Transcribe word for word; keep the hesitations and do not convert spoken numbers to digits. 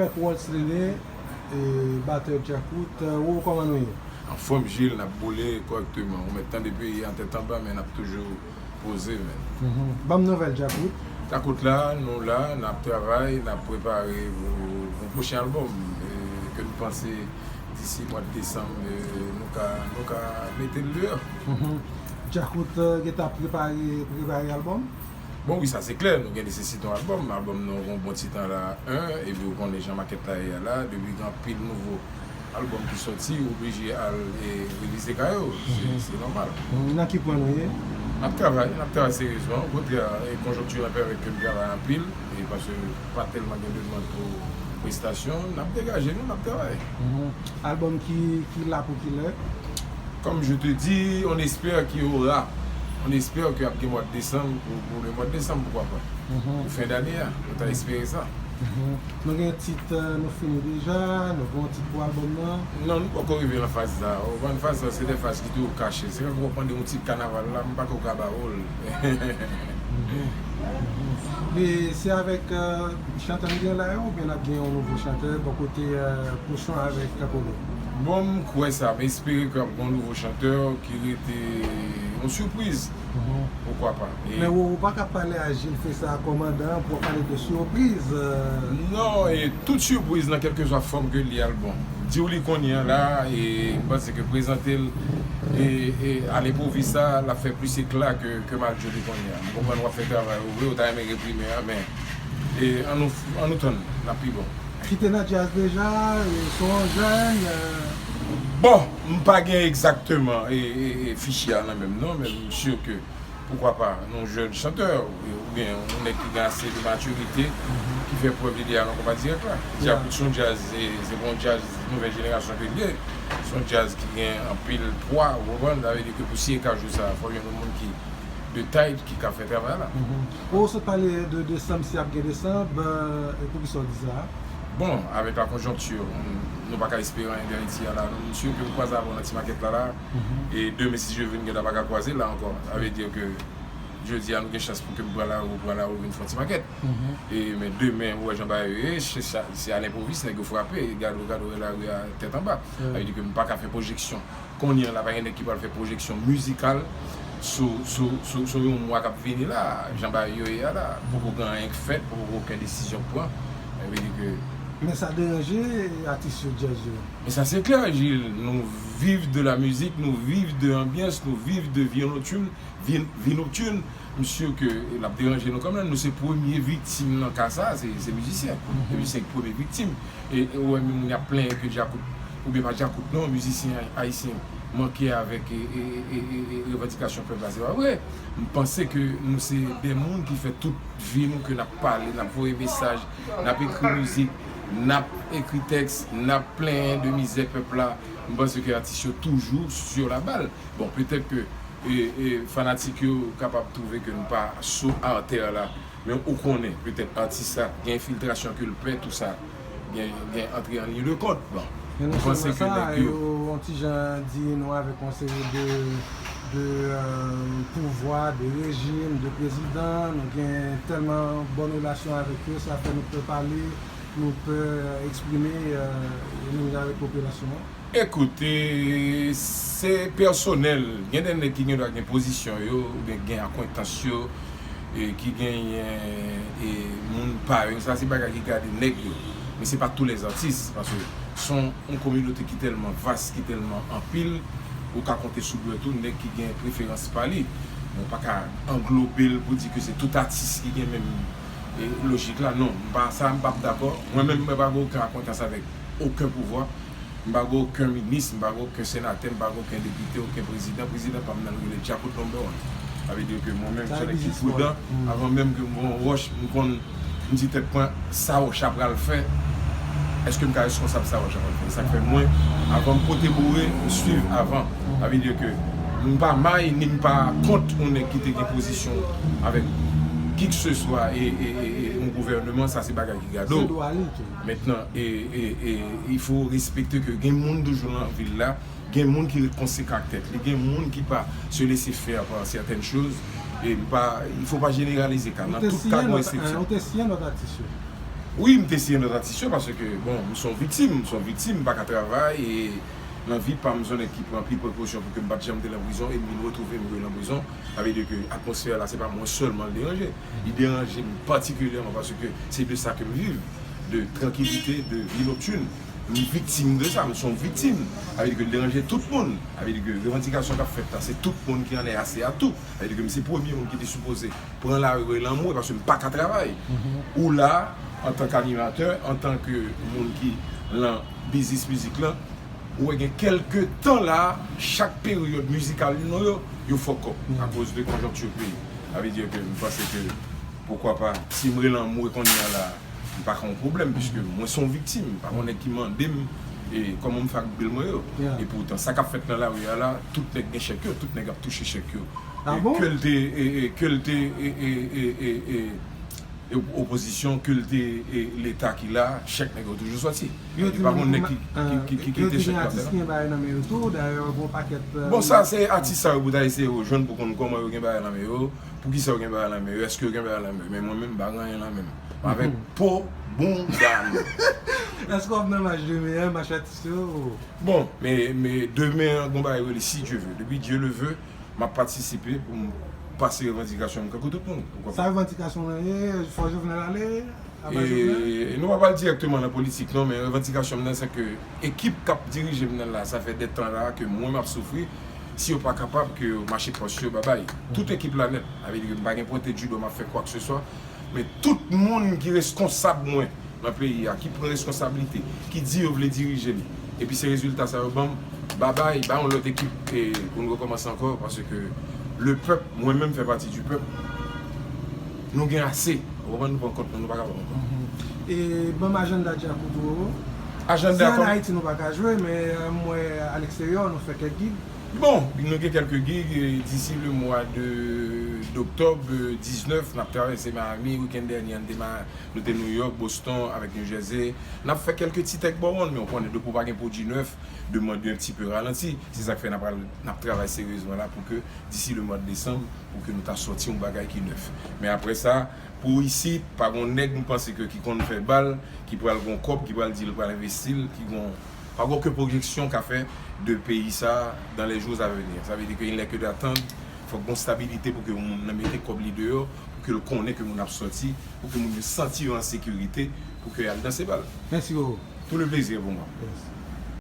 Pèp Waltz Lele, e, batè Djakout, e, ou kòman nou ye? Anfòm, Jil, n ap boule kòrèkteman. Ou mèt tande peyi a tèt anba, men n ap toujou poze, men. Mhm. Ban m nouvèl Djakout. Djakout la, nou la, n ap travay, n ap prepare pou yon pwochen albòm, e, ke nou panse disi mwa desanm, e, nou ka, nou ka mete l deyò. Mhm. Djakout, e, gentan ap prepare, prepare albòm? Bon, wi, sa se klè, nou gen nesesite yon albòm. Albòm nou gen yon bon ti tan la, en, epi ou konnen jan makèt la ye a la, depi gen anpil nouvo albòm ki sòti, ou oblije al, e, revize ka yo. Se, se nòmal. Nan ki pwen nou ye? N ap travay, n ap travay seryezman. Okontrè, e, konjonkti an pèmèt ke m travay anpil, e paske pa tèlman gen demann pou prestasyon, n ap degaje nou, n ap travay. Albòm ki, ki la pou kilè? Comme je te dis, on espère qu'il y aura, on espère que ap gen mwa desanm, pou, pou le mwa desanm, poukwa pa. Pou fen dane a, nou ta espere sa. Nou gen tit, e, nou fini deja, nou gen yon tit pou albòm nan? Non, nou poko rive nan faz sa. Ou konprann, faz sa se de faz ki toujou kache. Se kankou w ap mande yon tit kanaval la, m pa kwè w ka ba ou l. E se avèk, e, chantè nou gen la yo, oubyen n ap gen yon nouvo chantè bò kote, e, Pouchon avèk Kakolo? Bon, m kwè sa, m espere ke ap gen yon nouvo chantè ki rete yon sipriz. Poukwa pa? E Men ou, ou pa ka pale a Jil Fesa, kòmandan, pou w pale de sipriz, e. Non, e tout sipriz nan kèlkeswa fòm ke l ye a l bon. Di w li kounye a la, e m panse ke prezante l, e, e a lenpovi sa, l ap fè plis ekla ke, ke m al di w li kounye a. M konprann w ap fè travay ou vre, ou ta renmen gen primè a, men, e, ann nou, ann nou tann, l ap pi bon. Ki te nan djaz deja, e, se yon jèn, e. Bon, m pa gen egzakteman, e, e, e fichye a nan men m non, men m si ke, poukwa pa, yon jèn chantè, oubyen yon nèg ki gen ase de matirite, ki fè prèv li deja nan konpa dirèk la. Djakout se yon djaz, e, se pa yon djaz nouvèl jenerasyon ke l ye. Se yon djaz ki gen anpil pwa, ou konprann? Sa vle di ke pou siye ka jou sa, fò jwenn yon moun ki de tay ki ka fè travay la. Ou sot pale de desanm, si ap gen desanm, e poukisa w di sa? Bon, avèk la konjonkti, nou pa ka espere anyen de Ayiti a la non. M si ke m kwaze avè w nan ti makèt la la, e demen si Dye vle n gentan pa ka kwaze la ankò. Sa vle di ke jodi a nou gen chans pou ke m pran lari, ou pran lari, vin fè yon ti makèt. E men demen ou wè jan bagay yo ye, se sa, se a lenpovis nèg yo frape, gade w, gade w wè lari a tèt anba. Sa vle di ke m pa ka fè pwojeksyon. Kounye a la, pa gen nèg ki pral fè pwojeksyon mizikal sou, sou, sou, sou yon mwa k ap vini la. Jan bagay yo ye a la, poko gen anyen k fèt, poko gen okenn desizyon k pran. Sa vle di ke. Men sa deranje atis yo, djaz yo? Men sa se klè, Jil, nou viv de la mizik, nou viv de anbyans, nou viv de vi noktin, vi, vi noktin. M si ke l ap deranje nou kanmenm. Nou se premye viktim nan ka sa, se, se mizisyen. Se mizisyen ki premye viktim. E, e ou wè menm moun y ap plenyen ke Djakout, oubyen pa Djakout non, mizisyen ay-, ayisyen manke avèk, e, e, e, e, e revandikasyon pèp la, se pa vre. M panse ke nou se de moun ki fè tout vi nou ke n ap pale, n ap voye mesaj, n ap ekri mizik, n ap ekri tèks, n ap plenyen de mizè pèp la. M panse ke atis yo toujou sur la balle. Bon, petèt ke, e, e, fanatik yo kapab twouve ke nou pa sou atè la, men ou konnen, petèt atis la gen enfiltrasyon ke l pè, tou sa, gen, gen antre an liy de kont. Bon, m panse ke nèg yo. Yon ti jan di nou avèk yon seri de, de, e, pouvwa, de rejim, de prezidan, nou gen tèlman bòn relasyon avèk yo, sa fè nou pè pale, nou pè eksprime, e, nou avèk popilasyon an. Ekoute, se pèsonèl. Gen de nèg ki gen dwa gen pozisyon yo, oubyen gen akwentans yo, e ki genyen, e moun pa yo. Sa se bagay ki gade nèg yo. Men se pa tous les artistes, paske se yon, yon kominote ki tèlman vas, ki tèlman anpil, ou ka konte sou dwèt ou nèg ki gen preferans pa li. Men ou pa ka anglobe l pou di ke se tout atis ki gen menm, e, lojik la. Non, m pa, sa m p ap dakò. Mwen menm, mwen pa gen okenn akwentans avèk okenn pouvwa. M pa gen okenn minis, m pa gen okenn senatè, m pa gen okenn depite, okenn prezidan. Prezidan pa m nan, l rele Djakout number one. Sa vle di ke mwen menm, se yon nèg ki pridan. Anvan menm ke m voye yon wòch, m konn, m di tèt mwen, sa wòch la pral fè, èske m ka reskonsab sa wòch la pral fè? Se sa k fè mwen, anvan m pote boure, m swiv avan. Sa vle di ke m pa may, ni m pa kont yon nèg ki te gen pozisyon avèk kikseswa e, e, e, e yon gouvèneman, sa se bagay ki gade w. Se dwa li tou. Mentnan, e, e, e, il faut respecter que gen moun toujou nan vil la, gen moun ki ret konsekan ak tèt li, gen moun ki pa se laisser faire par certaines choses, e m pa, il faut pas généraliser ka, nan tout ka gen eksepsyon. Ou te siyen lòt atis yo? Wi, m te siyen lòt atis yo paske, bon, m se yon viktim, m se yon viktim, m pa ka travay e nan vi pa m, m se yon nèg ki pran anpil prekosyon pou ke m pa t janm te lan prizon e m vin retwouve m re lan prizon. Sa vle di ke atmosfè la, se pa mwen sèlman l deranje. Li deranje m patikilyèman paske se de sa ke m viv, de trankilite, de vi noktin. M viktim de sa, m se yon viktim. Sa vle di ke l deranje tout moun. Sa vle di ke revandikasyon k ap fèt la, se tout moun ki anlè a, se a tou. Sa vle di ke m se premye moun ki te sipoze pran lari re lanmou e paske m pa ka travay. Ou la, antanke animatè, antanke moun ki lan biznis mizik lan, ou wè gen kèlke tan la, chak peryòd mizikal nou yo, yo fuck up akoz de konjonkti peyi. Sa vle di ke m panse ke, poukwa pa, si m re lanmou e kounye a la, m pa ka yon pwoblèm, piske mwen se yon viktim, pa yon nèg ki mande m e kòman m fè ak bil mwen yo. E poutan, sa k ap fèt nan lari a la, tout nèg gen chèk yo, tout nèg ap touche chèk yo. E ke l te, e, e, ke l te, e, e, e, e, e, e, opozisyon, ke l te, e, Leta ki la, chèk nèg yo toujou sòti. E pa yon nèg ki, ki, ki, ki, ki te chèk la. Yo di gen atis ki gen bagay nan men yo tou, dayè, gen yon pakèt, e, bon, sa, se atis sa yo pou ta eseye rejwenn pou konn kòman yo gen bagay nan men yo, poukisa yo gen bagay nan men yo, èske yo gen bagay nan men yo. Men mwen menm, m pa gen anyen nan men m. Avèk po bounda m. Èske w ap nan mach demen an, mach atis yo? Bon, men, men demen an, gon bagay rele Si Dye ve. Depi Dye le ve, m ap patisipe pou m pase revandikasyon m kankou tout moun. Ou konprann? Sa revandikasyon w lan ye, fò Jovenel ale, aba Jovenel? E nou pa pral dirèkteman nan politik non, men revandikasyon m nan se ke ekip k ap dirije m nan la, sa fè de tan la ke mwen m ap soufri, si yo pa kapab ke yo mache pòs yo, babay. Tout ekip la nèt, sa vle di ke m pa gen pwente dido m ap fè kwakseswa, men tout moun ki reskonsab mwen nan peyi a, ki pran reskonsablite, ki di yo vle dirije m, epi se rezilta sa yo ban m, babay, ba yon lòt ekip e pou n rekòmanse ankò, paske le pèp, mwen menm fè pati di pèp, nou gen ase. Ou konprann, nou pran kont nou, nou pa kapab ankò. E ban m ajanda Djakout ou. Ajanda. Si ann Ayiti nou pa ka jwe, men, e, m wè aleksteryè nou fè kèk gig. Bon, nou gen kèlke gig, e, d'ici le mois de, d'octobre, e, diznèf, n ap travèse Miami, wikenn dènye a n te Ma-, nou te New York, Boston, avèk New Jersey. N ap fè kèlke ti tèk bò mond, men ou konnen depi w pa gen pwodui nèf, demann yo un petit peu ralanti. Se sa k fè n ap pral, n ap travay seryezman la pou ke d'ici le mois de décembre, pou ke nou ta sòti yon bagay ki nèf. Men apre sa, pou isit, pa gon nèg m panse ke ki konn fè bal, ki pral gon kòb, ki pral di l pral envesti l, ki gon, pa gon ke pwojeksyon ka fè de peyi sa dans les jours à venir. Sa vle di ke il n'est que d'attendre, fòk gon stabilite pou ke moun nan mete kòb li deyò, pou ke l konnen ke moun ap sòti, pou ke moun yo santi yo an sekirite, pou ke y al danse bal. Mèsi Roro. Tout le plaisir pour moi. Yes.